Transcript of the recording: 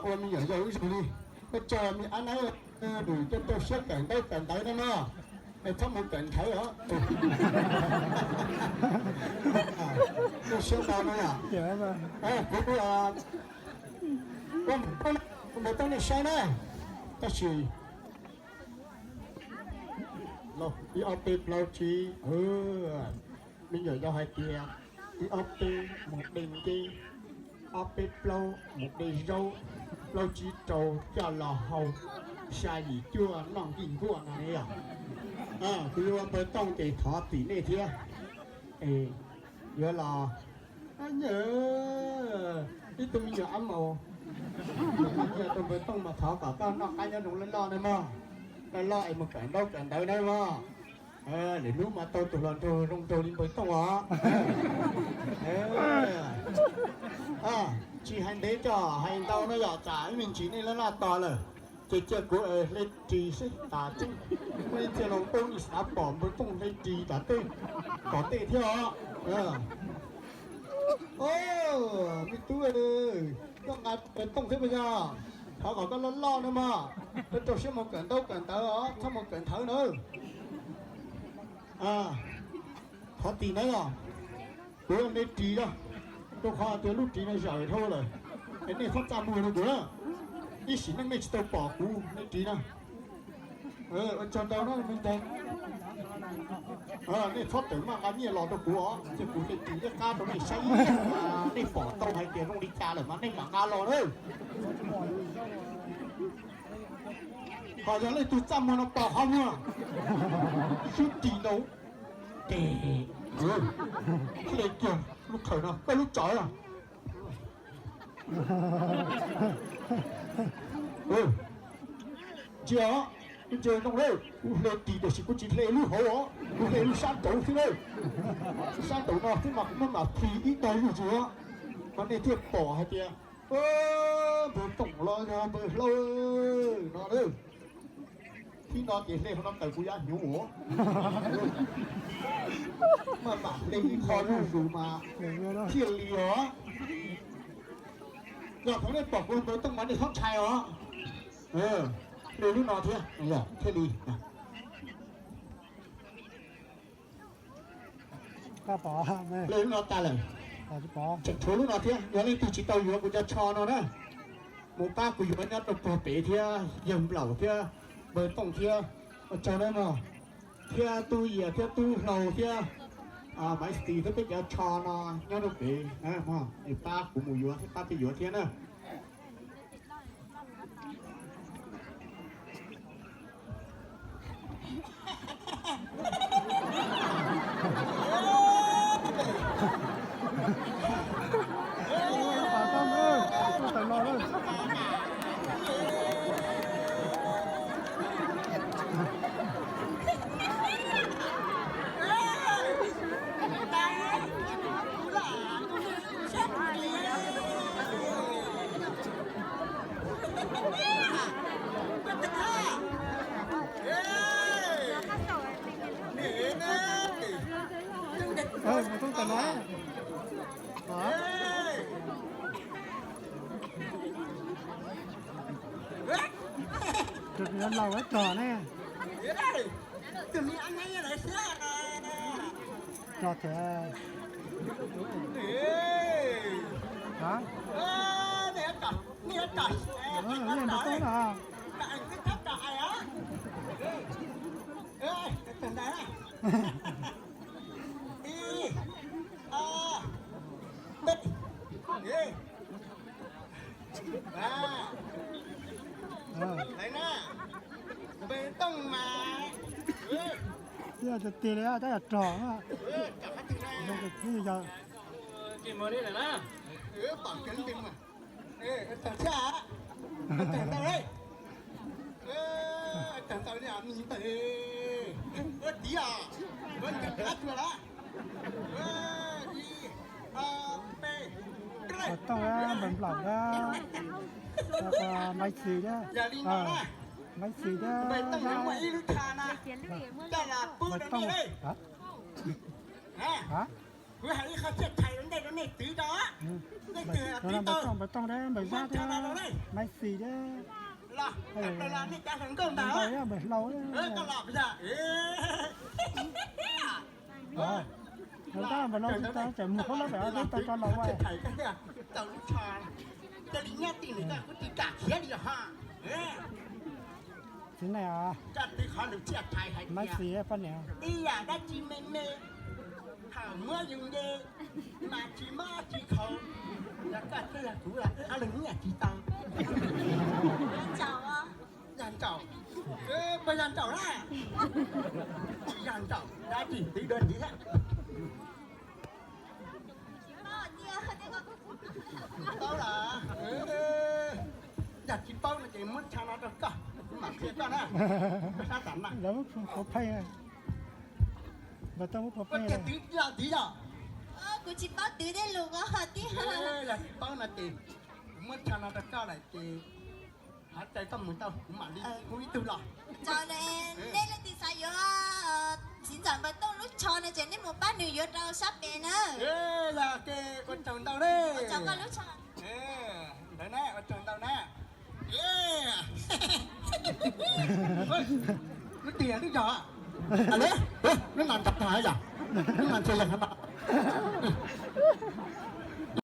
Ua me nyuam yaus ib zaug li, koj tso me ab naib rau coj tau siab kawm ntaub kawm ntawv no no, es txhob mus kawm nthawv os. Siab ntau no yom. Kuv ua npawg toob nej saib na, tab sis ib ob peb plaub tsib, me nyuam yaus hais tias ib ob peb mus de ncej, ob peb plaub mus de zaub, plaub tsib rau coj los hau, xya yim cuaj noj nkij nkuaj no ne yom. Kuv yuav ua npawg tooj ces thov tim nej thiab. Yuav los, ib tug me nyuam ab maus, ib tug me nyuam rau npawg tooj mas thov kom koj noj qab nyob zoo loj loj na mog, loj loj es mus kawm ntaub kawm ntawv na mog. Lwm hnub mas tau tus hluas nraug zoo nraug li npawg tooj os. Tsis hais ntev coj hais ntau no yom, tsam ib me ntsis nej laj laj tos lawm, ces cia kuv hle ris xwb tas tseeb. Muaj ib txhia los paub nej xav pom npawg tooj hle ris tom tej, tom tej thiab os. Me tub, koj nqa npawg tooj thiab puas yog? Thov kom koj loj loj na mog, koj rau siab mus kawm ntaub kawm ntawv os, txhob mus kawm nthawv na. Thov tim na yom, kuv hle ris os, rau qhov tias lub ris no zawm dhau lawm, es nej txhob txaj muag rau kuv na. Ib sim neej nej tsis tau pom kuv hle ris na. Ua tsaug ntau na me ntxhais. Nej txhob tawm maj nqa nyiaj los rau kuv os, cia kuv hle ris liab qab rau nej saib, nej pom tau hais tias zoo li cas lawm mas nej mam nqa los na. Ho yog leej twg txaj muag no pos qhov muag, sib ris ntau, ces hle kiag lub khawm no koj lub tsov. Ntsia, ntsia zoo lawm, kuv hle ris tiam sis kuv tsis hle lub hauv os, kuv hle lub sab nraud xwb lawm. Sab nraud no xwb mas kuv muab mam plhis ib daig zuj zus, mas nej thiaj pom hais tias npawg toom los yog npawg hlau no. Thib no ces hle hauv no tawm kuv yav hnyuv os. Maj mam hle ib qho zuj zus mas thiaj li os. Yog thaum nej pom kuv npawg tooj mas nej txhob ntshai os. Hle lub no thiab thiaj li. Hle lub no tas lawm, tseem tshuav lub no thiab. Yog leej twg tsis tau yuav kuv cov tsho no na, mus pab kuv yuav nyob rau puag pem thiab, yawg Nplaum thiab npawg Tooj thiab, ua tsaug na mog, thiab tub Yias thiab tub Hlau thiab Maiv Xis thiab peb cov tsho no nyob rau pem, es pab kuv mus yuav thiab pab peb yuav thiab na. Laus ib tog ne. Tog thiab. Yeej nrog koj na. Tiag tiag li tab yog rog. Tooj, npawg Nplaum thiab, Maiv Xis thiab, Maiv Xis thiab, npawg Tooj. Kuv hais ib qho thiaj tshais rau nej rau nej txiv rau, nej txiv tau npawg Tooj thiab npawg Zab thiab Maiv Xis thiab, los nej cov hluas nkauj ntawd, npawg Hlau, koj los pes yog, npawg Hlau tsis tau, tseem mus qhov lab pem thiab tau tso los ua. Tau lub tsho, cia li nyob tij nws koj kuv tsis kam khiav li os. Txiv neej os, Maiv Xis poj niam, ib yam dab tsi me me, thaum muab yus nce mas tsis mob tsis khaus, yog koj thiab yog kuv los wb ob leeg nyiaj tsis tau. Yog ntsaum, puas yog ntsaum na? Tsis yog ntsaum dab tsi twb dua ntxiv thiab. Paub los, yog tsis paub no ces muab tsho no rau koj, kuv mam qhia koj na. Koj sab tam no. Lawv muab phuav pheej, npawg Tooj muab phuav pheej tiag twv los tiv yog. Kuv tsis paub twv tej lus ko tiag. Yog tsis paub no ces kuv muab tsho no rau koj lawm ces hov cai koj mus tau kuv mam li hu ib tug los. Ntshe nej leej twg xav yuav txiv ntxawm npawg Tooj lub tsho no ces nej mus pab nws yuav rau sab pem na. Yog ces ua tsaug ntau na. Ua tsaug koj lub tsho. Ntawd na, ua tsaug ntau na. Lub twg yog lub yog? Lub no ntawd yog, lub no ntse yog no.